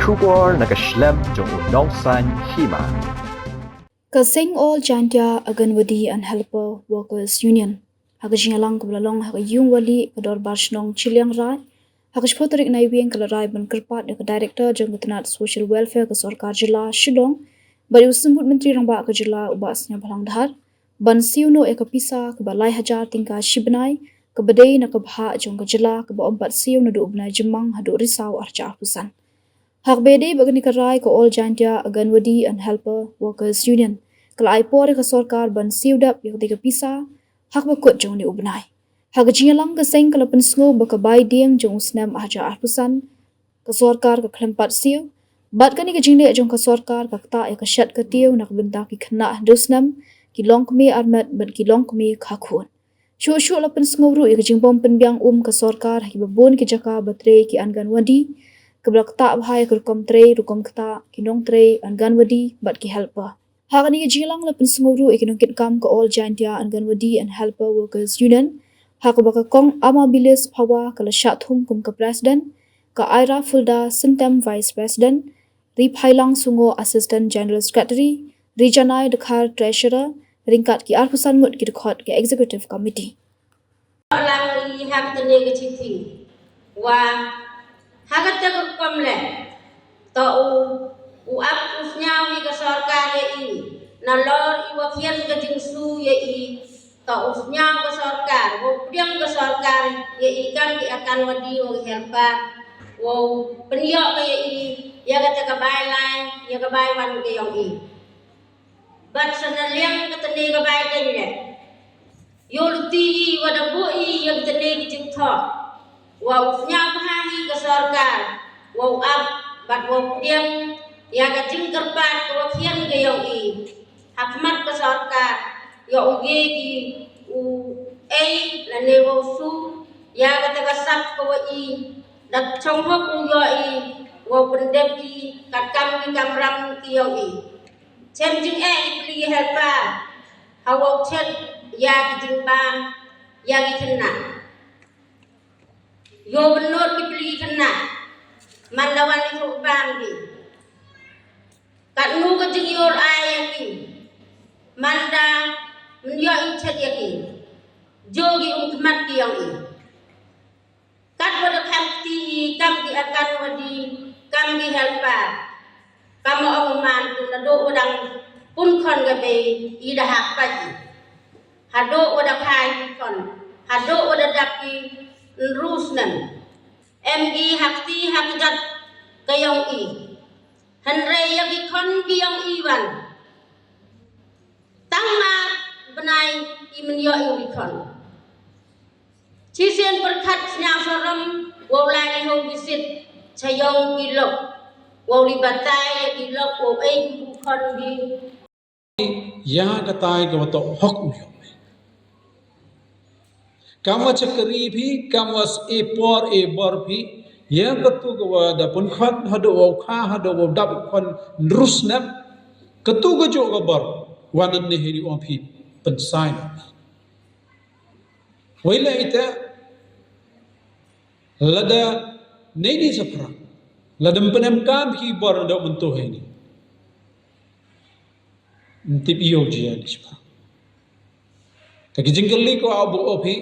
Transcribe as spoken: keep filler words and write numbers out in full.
Khubor na ka shlem jong u Nongsaiñ Hima. Ka seng All Jaintia Anganwadi and Helper Workers Union ha ka jingïalang kaba la long ha ka Yung Wali ka Dorbar Shnong Chilliangraij ha ka shiphew tarik Naiwieng ka la rai ban kyrpad ïa ka Director jong ka tnat Social Welfare ka Sorkar Jylla Shillong bad ïa u Symbud Myntri Rangbah ka Jylla u Bah Sniawbhalang Dhar ban siew noh ïa ka pisa kaba lai hajar tyngka shi bnai kaba dei na ka bhah jong ka jylla kaba ym pat siew naduh u bnai Jymmang haduh Risaw arhajar arphew san. Ha kaba ïadei bad kane ka rai ka All Jaintia Anganwadi and Helper Workers Union ka la ai por ïa ka sorkar ban siew dap ïa katei ka pisa ha kaba kut jong une u bnai. Ha ka jingïalang ka seng ka la pynsngew ba ka bai dieng jong u snem arhajar arphew san ka sorkar ka khlem pat siew bad kane ka jingleh jong ka sorkar ka ktah ïa ka shet ka tiew na ka bynta ki khynnah hynriew snem, ki longkmie armet bad ki longkmie khakhun. Shuh shuh la pynsngew ruh ïa ka jingbym pynbiang um ka sorkar ha kiba bun ki jaka ba trei ki Anganwadi kaba la ktah bha ïa ka rukom trei rukom ktah ki nongtrei Anganwadi bad ki helper. Ha kane ka jingïalang la pynsngew ruh ïa ki nongkitkam ka All Jaintia Anganwadi and Helper Workers Union ha kaba ka Kong Amabilis Phawa ka la shah thung kum ka President, ka Aira Fulda Syntem Vice President, Ri Phailang Sungo Assistant General Secretary, Ri Janai Dkhar Treasurer ryngkat ki arphew san ngut ki dkhot ka Executive Committee. Lang i ha kane ka chithi wa ha kata ka rukom leh to u u ap u sñiaw ïa ka sorkar ïa i nalor i wa khian ka jingsu ïa i to u sñiaw ka sorkar wa u pdiang ka sorkar ïa i kam ki Anganwadi wa ki helper wa u pynïoh ka ïa i ïa kata ka bai lai ïa ka bai wan ka yong i. Bad sa na liang ka tne ka bai deng leh. Ïoh luti i wa da buh i ïa ka tne ka jingthoh wa u sñiaw bha hi ka sorkar wa u ap bad wa u pdiang ïa ka jingkyrpad ka wa khian ka yong i ha khmat ka sorkar ïa u ye ki u ei lane wa u su ïa kata ka sap ka wa i da chong hok u ïoh i wa u pyndep i katkam ki kamram ki yong i. Chem jingeh i pli helper ha wa u chet ïa ki jingbam ïa ki khynnah. Ïoh bynnud ki pli khynnah man la wan i bam ki. Katno ka jingïoh ai ïa ki man da mynïoh i chet ïa ki. Jo ki um khmat ki yong i. Kat wa da kham kti i kam ki Anganwadi kam ki helper. Kam wa ong man tu na do wa dang pun khon ka bei i da hak pa i. Ha do wa da khai ki khon ha do wa da dap ki nrus nem. Em i hak ti hak jat ka yong i. Hynrei ïa ki khon ki yong i wan. Tang ma bnai i mynïoh i wi khon. Chisien pyrkhat sñiaw sarom wow lai lehong visit cha yong ki lok wow li batai ïa ki lok wow ei ki bu khon bi. Ïa ka tai ka wa toh hok u yong. Kam wa chakri phi, kam wa e por e bor phi, ïa ka tu ka wa da pun khon hadu wow kha hadu wow dap khon nrus nep, ka tu ka ju ka bor, wa nan ne hiri ong phi, pynsai. Wei la ita lada nei ni sa phrang lada ym pynem kam ki bor da myntu hei ni. Ntip ïoh jia ni sa phrang. Ta ki jingkylli ko abu opi.